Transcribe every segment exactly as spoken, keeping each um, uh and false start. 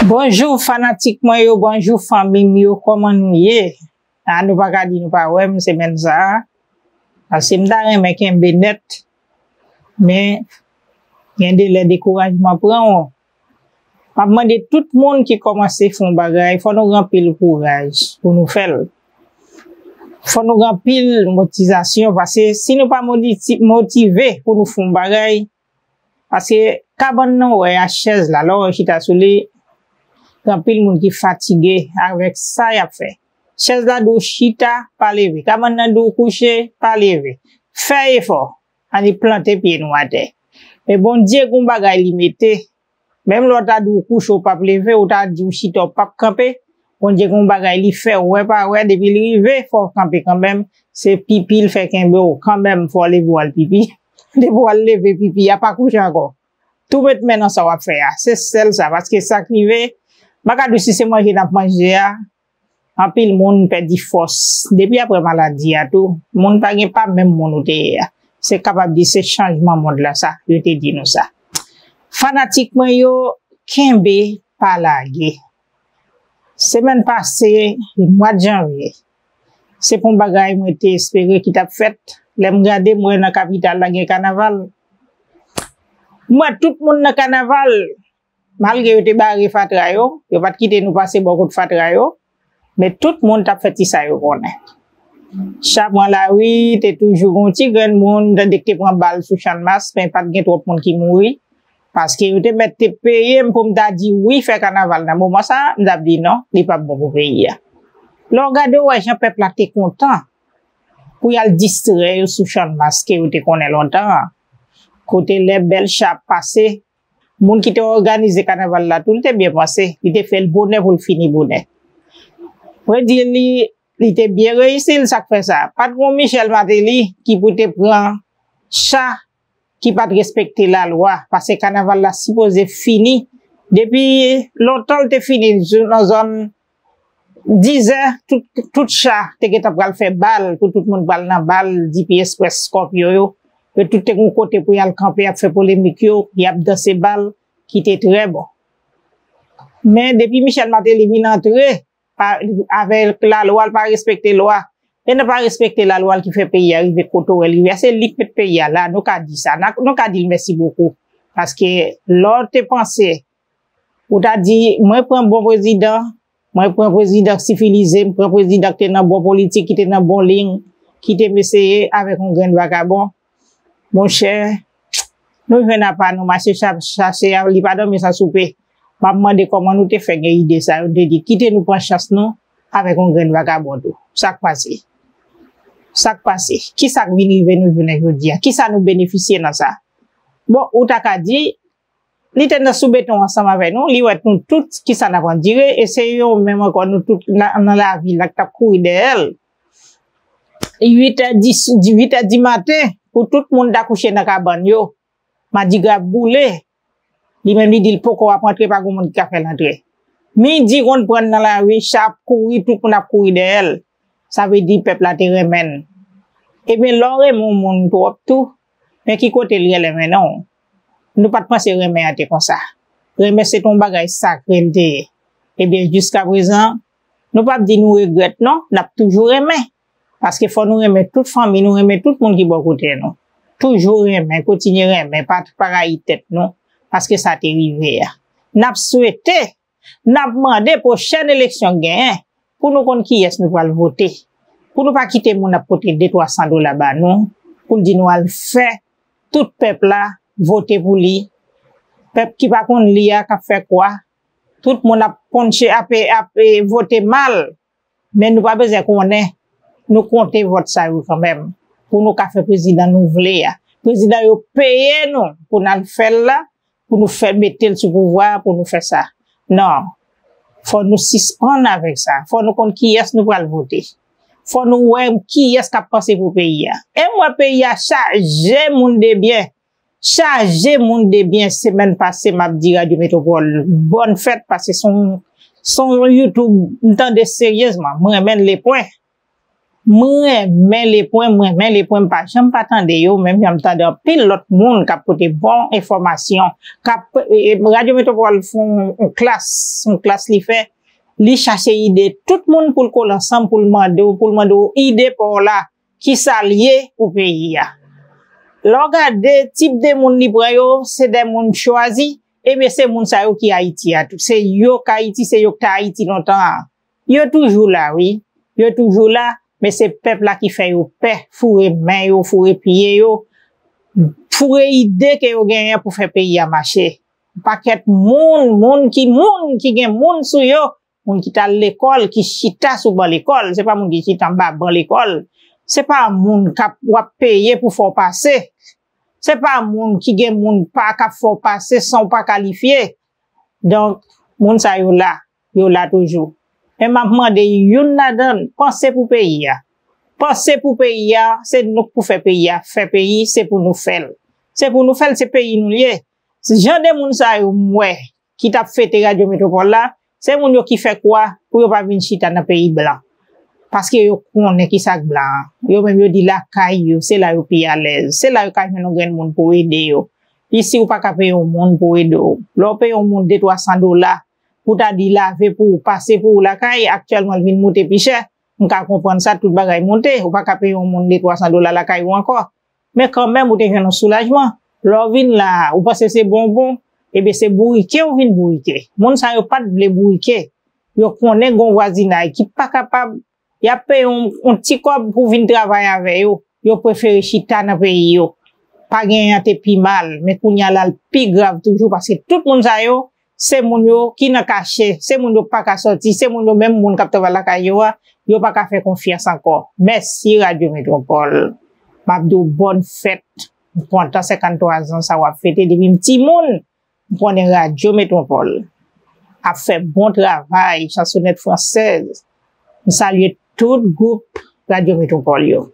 Bonjou fanatik mwen yo, bonjou fanmi m yo, kòman nou ye? A, nou pa ka di nou pa wè m semèn sa a. Paske m ta renmen kenbe nèt, men gen de lè dekourajman pran w. M ap mande tout moun ki kòmanse fè yon bagay, fò nou gen anpil kouraj pou nou fè l. Fò nou gen anpil motizasyon, paske si nou pa moti-, motive pou nou fè yon bagay, paske kabann nan w wè a, chèz la, lè w chita sou li, gen anpil moun ki fatige avèk sa y ap fè. Chèz la di w chita, pa leve. Kabann nan di w kouche, pa leve. Fè efò. Ann plante pye nou atè. Men Bondye gen yon bagay li mete. Menm lè w ta di w kouche, w p ap leve, w ta di w chita, w p ap kanpe, Bondye gen yon bagay li fè, w wè pa wè, depi l rive, fò w kanpe kanmenm. Se pipi l fè kenbe w kanmenm, fò w leve w al pipi. Depi w al leve pipi a, pa kouche ankò. Tou met men nan sa w ap fè a. Se sèl sa, paske sa k rive, m pa ka di w si se manje n ap manje a, anpil moun pèdi fòs. Depi apre maladi a tou, moun pa gen, pa menm moun ou te ye a. Se kapab di se chanjman mond la sa, yo te di nou sa. Fanatik mwen yo, kenbe, pa lage. Semèn pase, mwa janvye, se pou yon bagay mwen te espere ki t ap fèt. Lè m gade, m wè nan kapital la gen kanaval. M wè tout moun nan kanaval. Malgre yo te bare fatra yo, yo pa t kite nou pase bò kot fatra yo, men tout moun t ap fè ti sa yo konnen. Cha pran lari, te toujou gen yon ti grenn moun, tande k te pran bal sou Channmas, men pa t gen twòp moun ki mouri. Paske yo te mèt te peye m pou m ta di wi fè kanaval nan moman sa a, m t ap di non, li p ap bon pou peyi a. Lè w gade, w wè jan pèp la te kontan pou y al distrè yo sou Channmas ke yo te konnen lontan an. Kote lè bèl cha ap pase, moun ki te òganize kanaval la tou, li te byen panse, li te fè l bonè pou l fini bonè. Mwen di li, li te byen reyisi l, sa k fè sa. Pa t gen yon Michel Martelly ki pou te pran cha ki pa t respekte lalwa, paske kanaval la sipoze fini. Depi lontan l te fini, nan zòn dizè, tout, tout cha te gentan pral fè bal, pou tout moun pral nan bal, D P Express, Scorpio yo. Yo tout te gen yon kote pou y al kanpe, ap fè polemik yo, y ap danse bal, ki te trè bon. Men depi Michel Martelly vin antre, pa, avèk lalwa, l pa respekte lwa. E nan pa respekte lalwa l ki fè peyi a rive kote w wè l rive a. Se li k met peyi a la, nou ka di sa. Na-, nou ka di l mèsi bokou. Paske lè w te panse, ou ta di, mwen pran bon prezidan, mwen pran prezidan k sivilize, m pran prezidan k te nan bon politik, ki te nan bon liy, ki te meseye avèk yon grenn vagabon. Monchè, nou jwenn apa nou, mache cha-, chache a, li pa dòmi san soupe. M ap mande kòman nou te fè gen ide sa yo, m te di, kite nou pran chans nou avèk yon grenn vagabon tou. Sa k pase? Sa k pase? Kisa k vin rive nou jounen jodi a? Kisa nou benefisye nan sa? Bon, ou ta ka di, li te nan sou beton ansanm avè nou, li wè nou tout, kisa n ap andire, e se yo menm ankò nou tout nan, nan lavi la k t ap kouri dèyè l. Uit è, dis, uit è di maten, pou tout moun ta kouche nan kabann yo. Madigra ap boule. Li menm li di l poko ap antre, pa gen moun ki ka fè l antre. Midi konn pran nan lari, cha ap kouri, tout moun ap kouri dèyè l. Sa vle di pèp la te renmen l. Ebyen, lè w renmen yon moun twòp tou, men ki kote l rele renmen non? Nou pa t panse renmen an te konsa. Renmen se te yon bagay sakre l te ye. Ebyen, jiskaprezan, nou p ap di nou regrèt non, n ap toujou renmen. Paske fò nou renmen tout fanmi nou, renmen tout moun ki bò kote nou. Toujou renmen, kontinye renmen, pa, pa rayi tèt nou, paske sa te rive a. N ap swete, n ap mande pwochèn eleksyon k genyen, pou nou konn kiyès nou pral vote. Pou nou pa kite moun ap pote de twa san dola ba nou, pou l di nou al fè tout pèp la vote pou li. Pèp ki pa konn li a k ap fè kwa, tout moun ap konn che-, ap, ap, eh, vote mal. Men nou pa bezwen konnen, nou konte vòt sa yo kanmenm, pou nou ka fè prezidan nou vle a. Prezidan yo peye nou pou n al fè l la, pou nou fè mete l sou pouvwa a, pou nou fè sa. Non. Fò nou sispann avèk sa. Fò nou konn kiyès nou pral vote. Fò nou wè kiyès k ap panse pou peyi a. E m wè peyi a chaje moun de byen. Chaje moun de byen. Semèn pase, m ap di Radyo Metwopòl, bòn fèt, paske se yon, se yon YouTube m tande seryezman. M renmen l lepwen. M renmen lepwen, m renmen lepwen, m pa janm pa tande yo, menm jan m tande anpil lòt moun k ap pote bon enfòmasyon, k ap, e, e, Radyo Metwopòl fè yon, yon klas, yon klas li fè, li chache ide tout moun pou l kole ansanm, pou l mande w, pou l mande w ide pa w la, kisa l ye pou peyi a. Lè w gade tip de moun li pran yo, se de moun chwazi, ebyen se moun sa yo ki Ayiti a tou. Se yo k Ayiti, se yo k te Ayiti lontan an. Yo toujou la, wi. Yo toujou la, men se pèp la ki fè yo pè, foure men yo, foure pye yo, foure ide ke yo genyen pou fè peyi a mache. Pakèt moun, moun ki, moun ki gen moun sou yo, moun ki t al lekòl, ki chita sou ban lekòl, se pa moun ki chita anba ban lekòl, se pa moun k ap, w ap peye pou fè w pase, se pa moun ki gen moun pa k ap fè w pase san w pa kalifye. Donk, moun sa yo la, yo la toujou. Men m ap mande youn ladan n, panse pou peyi a. Panse pou peyi a, se nou k pou fè peyi a. Fè peyi, se pou nou fè l. Se pou nou fè l, se peyi nou l ye. Jan de moun sa yo m wè ki t ap fete Radyo Metwopòl la, se moun yo ki fè kwa pou yo pa vin chita nan peyi blan. Paske yo konnen ki sa k blan an. Yo menm yo di lakay yo, se la yo pi alèz. Se la yo ka jwenn yon grenn moun pou ede yo. Isi, ou pa ka peye yon moun pou ede w. Lè w peye yon moun de twa san dola, pou ta di lave pou ou, pase pou ou lakay, aktyèlman l vin moute pi chè. M ka konprann sa, tout bagay moute. Ou pa ka peye yon moun de twa san dola lakay ou ankò. Men kanmenm, ou te jwenn yon soulajman. Lè w vin la a, ou panse se bonbon, ebyen se bourike ou vin bourike. Moun sa yo pa t vle bourike. Yo konnen gen yon vwazinay ki pa kapab, y ap peye yon, yon ti kòb pou vin travay avè yo. Yo prefere chita nan peyi yo. Pa genyen an te pi mal, men kounye a la l pi grav toujou, paske tout moun sa yo, se moun yo ki nan kache, se moun yo pa ka sòti, se moun yo menm moun k ap travay lakay yo a, yo pa ka fè konfyans ankò. Mèsi Radyo Metwopòl. M ap di w bòn fèt. M kontan senkanntwa zan sa w ap fete depi m timoun. M konnen Radyo Metwopòl ap fè bon travay, Chansonèt Fransèz. M salye tout gwoup Radyo Metwopòl yo.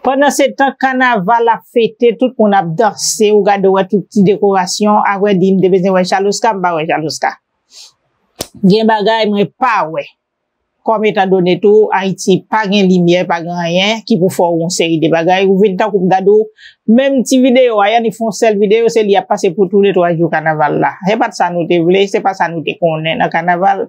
Pandan se tan kanaval ap fete, tout moun ap danse, ou gade w wè tout ti dekorasyon, a vrè di, m te bezwen wè Chaloska, m pa wè Chaloska. Gen bagay mwen pa wè. Kòm etan done tou, Ayiti pa gen limyè, pa gen anyen ki pou fè w yon seri de bagay. Ou vin tankou m ta di w, menm ti videyo a, y annik fè yon sèl videyo, se li y ap pase pou tou de twa jou kanaval la. Se pa t sa nou te vle, se pa sa nou te konnen nan kanaval.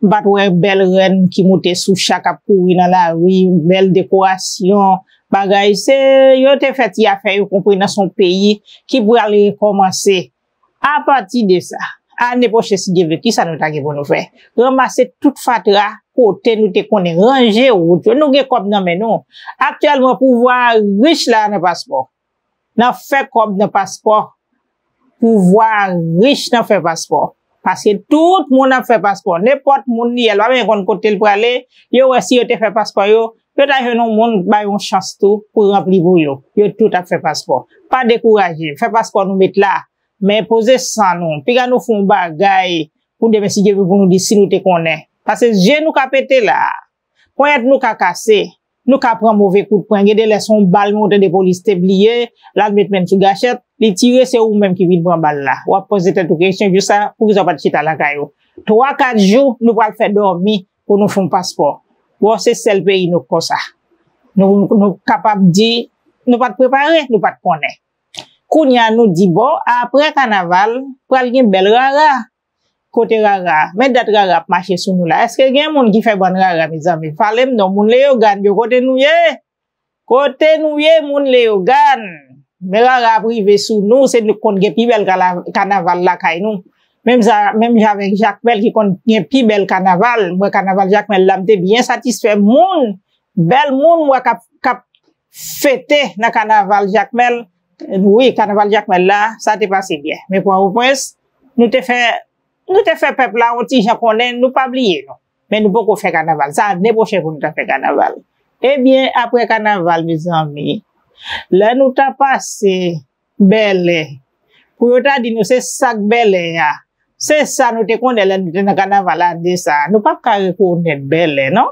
M pa t wè bèl rèn ki moute sou cha k ap kouri nan lari, bèl dekorasyon, bagay. Se, yo te fè ti afè yo, konpri nan se yon peyi ki pral rekòmanse. Apati de sa, ane pwochen, si Dye vle, kisa nou ta gen pou nou fè? Ranmase tout fatra kote nou te konnen, ranje wout yo. Nou gen kòb nan men nou. Aktyèlman, pouvwa a rich la nan paspò. Nan fè kòb nan paspò. Pouvwa a rich nan fè paspò. Paske tout moun ap fè paspò. Nenpòt moun li ye, l pa menm konn kote l prale, yo wè si yo te fè paspò yo, yo ta jwenn yon moun bay yon chans tou pou ranpli pou yo. Yo tout ap fè paspò. Pa dekouraje. Fè paspò nou met la. Men poze san nou. Piga nou fè yon bagay pou demen, si Dye vle, pou nou di si nou te konnen. Paske je nou ka pete la. Ponyèt nou ka kase. Nou ka pran move kout pwen. Gen de lè se yon bal, men ou tande polis te bliye, l al met men l sou gachèt, li tire, se ou menm ki vin pran bal la. W ap poze tèt ou kesyon, jousa, poukisa w pa t chita lakay ou? Twa, kat jou, nou pral fè dòmi pou nou fè yon paspò. Bon, se sèl peyi nou k konsa. Nou, nou kapab di, nou pa t prepare, nou pa t konnen. Kounye a nou di, bon, apre kanaval, pral gen bèl rara. Kote rara? Men dat rara ap mache sou nou la. Èske gen moun ki fè bann rara, mezanmi? Pale m non, moun Leyogàn yo, kote nou ye? Kote nou ye, moun Leyogàn? Men rara ap rive sou nou, se nou k konn gen pi bèl kala-, kanaval lakay nou. Menm sa, menm jan avèk Jakmèl ki konn gen pi bèl kanaval. Mwen, kanaval Jakmèl la, m te byen satisfè. Moun, bèl moun, mwen k ap, k ap fete nan kanaval Jakmèl. Wi, kanaval Jakmèl la, sa te pase byen. Men Pòtoprens, nou te fè, nou te fè pèp la yon ti jan konnen, nou pa bliye nou. Men nou poko fè kanaval. Sa ane pwochen pou nou ta fè kanaval. Ebyen, apre kanaval, mezanmi, lè nou ta pase Bèlè, pou yo ta di nou se sa k Bèlè a, se sa nou te konnen lè nou te nan kanaval ane sa a. Nou p ap ka rekonèt Bèlè, non.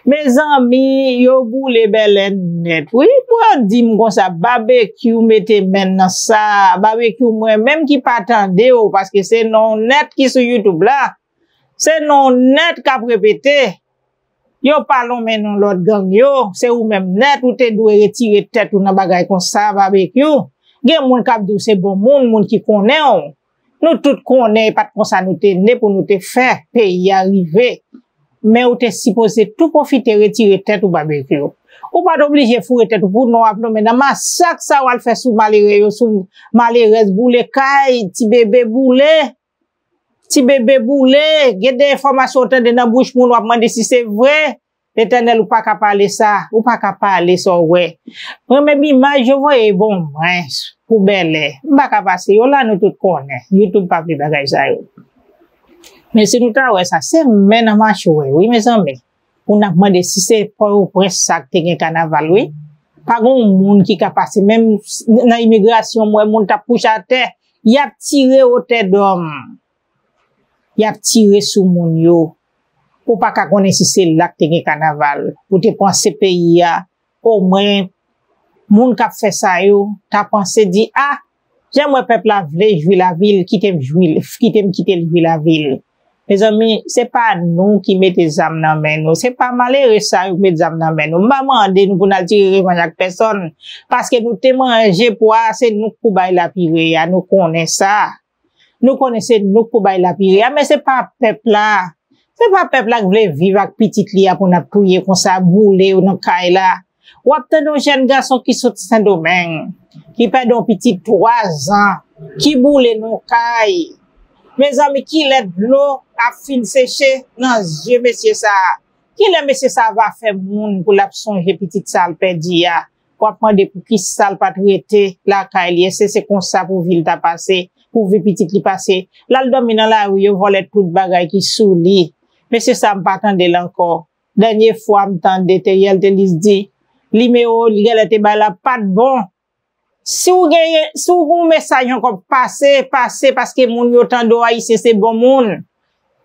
Mezanmi, yo boule Bèlè nèt. Wi, pou yo di m konsa, Babekyou mete men nan sa. Babekyou, mwen menm ki pa tande w, paske se non w nèt ki sou YouTube la. Se non w nèt k ap repete. Yo pa lonmen non lòt gang yo, se ou menm nèt ou te dwe retire tèt ou nan bagay konsa, Babekyou. Gen moun k ap di w se bon moun, moun ki konnen w. Nou tout konnen e pa t konsa nou te ne pou nou te fè peyi a rive. Men ou te sipoze tou pwofite retire tèt ou, Babekyou. Ou pa t oblije foure tèt ou pou non w ap lonmen nan masak sa w al fè sou malere yo, sou malerèz, boule kay, ti bebe boule. Ti bebe boule, gen de enfòmasyon w tande nan bouch moun w ap mande si se vre. Letènèl, ou pa ka pale sa, ou pa ka pale sa w wè. Mwen menm imaj yo voye ban mwen pou bèlè. M pa ka pase yo la, nou tout konnen. YouTube pa vle bagay sa yo. Men si nou ta wè sa, se men nan machwè wi, mezanmi. Pou n ap mande si se Pòtoprens sa k te gen kanaval wi. Pa gen yon moun ki ka pase, menm nan imigrasyon, m wè moun t ap kouche atè, y ap tire otè dòm. Y ap tire sou moun yo. Ou pa ka konnen si se la k te gen kanaval. Ou te panse peyi a, omwen, moun k ap fè sa yo, ta panse di, a, jan m wè pèp la vle jwi lavi l, kite m jwi l, kite m kite l jwi lavi l. Mezanmi, se pa nou ki mete zam nan men nou. Se pa malere sa yo k met zam nan men nou. M pa mande nou pou n al tire revanj ak pèsòn. Paske nou te manje pwa, se nou k pou bay lapire a. Nou konnen sa. Nou konnen se nou k pou bay lapire a, men se pa pèp la. Se pa pèp la k vle viv ak pitit li a pou n ap touye konsa, boule yo nan kay la. W ap tande yon jèn gason ki soti Sendomeng, ki pèdi yon pitit twa zan, ki boule nan kay. Mezanmi, kilè dlo ap fin seche nan zye mesye sa a? Kilè mesye sa a va fè moun pou l ap sonje pitit sa a l pèdi a? W ap mande poukisa l pa t rete lakay li. Èske se konsa pou vi l ta pase, pou vi pitit li pase? L al dòmi nan lari, yo vòlè tout bagay ki sou li. Mesye sa a, m pa tande l ankò. Dènye fwa m tande Teriel Thelus di, nimewo li genlè te bay la pa t bon. Si w genyen, si w gen yon mesaj ankò, pase, pase, paske moun yo tande w, Ayisyen se bon moun.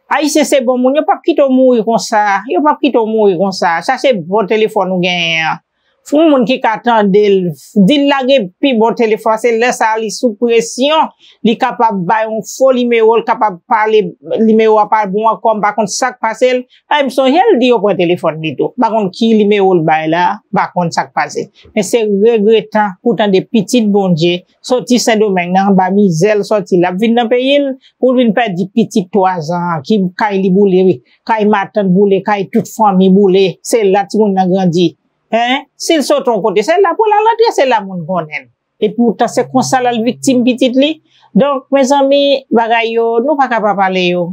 Ayisyen se bon moun, yo p ap kite w mouri konsa, yo p ap kite w mouri konsa. Chache bon telefòn ou genyen an. Yon moun ki ka tande l, di l lage pi bon telefòn, se lè sa a li sou presyon, li kapab bay yon fo nimewo, l kapab pale, nimewo a pa bon ankò, m pa konn sa k pase l. Ay, m sonje l di yo pran telefòn li tou. M pa konn ki nimewo l bay la, m pa konn sa k pase. Men se regretan pou tande pitit Bondye soti Sendomeng nan anba mizè l soti, l ap vin nan peyi l, pou l vin pèdi pitit twa zan an, ki kay li boule, kay matant boule, kay tout fanmi boule. Se la timoun nan grandi. Hein? Si l sot yon kote, se la pou l al antre, se la moun konnen l. Epoutan, se konsa l al viktim pitit li. Donk, mezanmi, bagay yo, nou pa ka pa pale yo.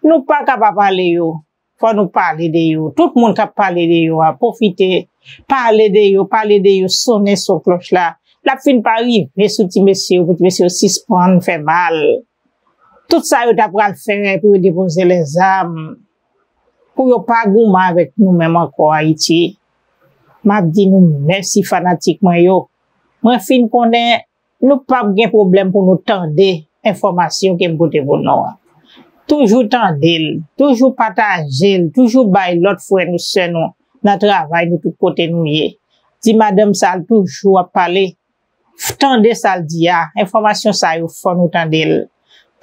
Nou pa ka pa pale yo. Fò nou pale de yo. Tout moun k ap pale de yo a, pwofite pale de yo, pale de yo, sonnen son klòch la. L ap fin pa rive sou ti mesye yo, pou ti mesye yo sispann fè mal. Tout sa yo ta pral fè pou yo depoze lèzam, pou yo pa goumen avèk nou menm ankò Ayiti. M ap di nou mèsi fanatik mwen yo. Mwen fin konnen nou p ap gen pwoblèm pou nou tande enfòmasyon ke m pote pou nou an. Toujou tande l, toujou pataje l, toujou bay lòt frè nou, sè nou nan travay nou tout kote nou ye. Di madanm sa l toujou ap pale, tande sa l di a, enfòmasyon sa yo fò nou tande l.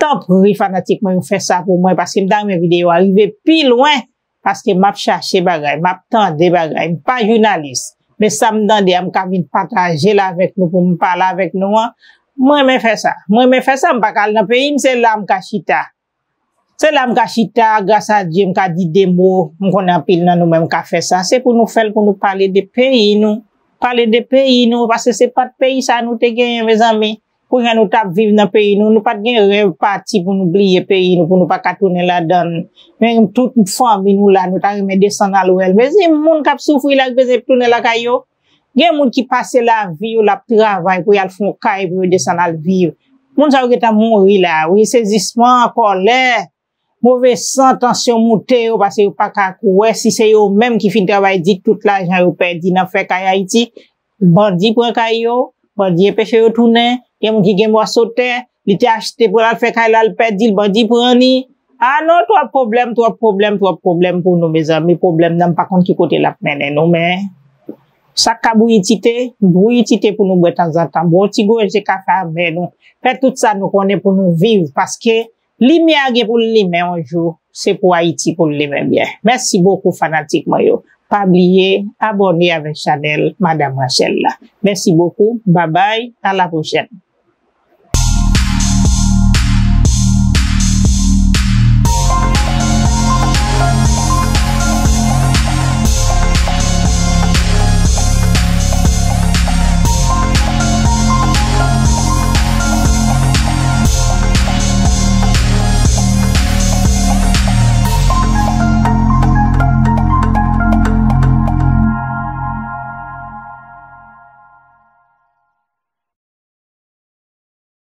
Tanpri fanatik mwen yo fè sa pou mwen paske m ta renmen videyo a rive pi lwen. Paske m ap chache bagay, m ap tande bagay, m pa jounalis. Men sa m tande a, m ka vin pataje l avèk nou pou m pale avèk nou an. M renmen fè sa. M renmen fè sa, m pa ka al nan peyi m, se la m ka chita. Se la m ka chita, gras a Dye, m ka di de mo. M konnen anpil nan nou menm ka fè sa. Se pou nou fè l, pou nou pale de peyi nou. Pale de peyi nou, paske se pa t peyi sa nou te genyen, mezanmi. Kounye a nou t ap viv nan peyi nou, nou pa t gen rèv pati pou nou bliye peyi nou, pou nou pa ka tounen ladan l. Men tout fanmi nou la, nou ta renmen desann al wè l. Mezanmi, moun k ap soufri la, k bezwen tounen lakay yo. Gen moun ki pase lavi yo, l ap travay pou y al fè yon kay pou yo desann al viv. Moun sa yo gentan mouri la, wi, sezisman, kòlè, move san, tansyon moute yo, paske yo pa ka kwè si se yo menm ki fin travay di tout lajan yo pèdi nan fè kay Ayiti. Bandi pran kay yo, bandi enpeche yo tounen, gen moun ki gen mòso tè, li te achte pou l al fè kay la, l pèdi l, bandi pran li. A non, twòp pwoblèm, twòp pwoblèm, twòp pwoblèm pou nou, mezanmi. Pwoblèm nan, m pa konn ki kote l ap mennen nou, men sa k ka bouyi tite, bouyi tite pou nou bwè tanzantan. Bwè yon ti goje kafe amè nou. Fè tout sa nou konnen pou nou viv, paske limyè a gen pou l limen yon jou. se pou Ayiti pou l limen byen. Mèsi bokou fanatik mwen yo. Pa bliye abòne avèk chanèl Madam Rachel la. Mèsi bokou. Babay. A la pwochèn.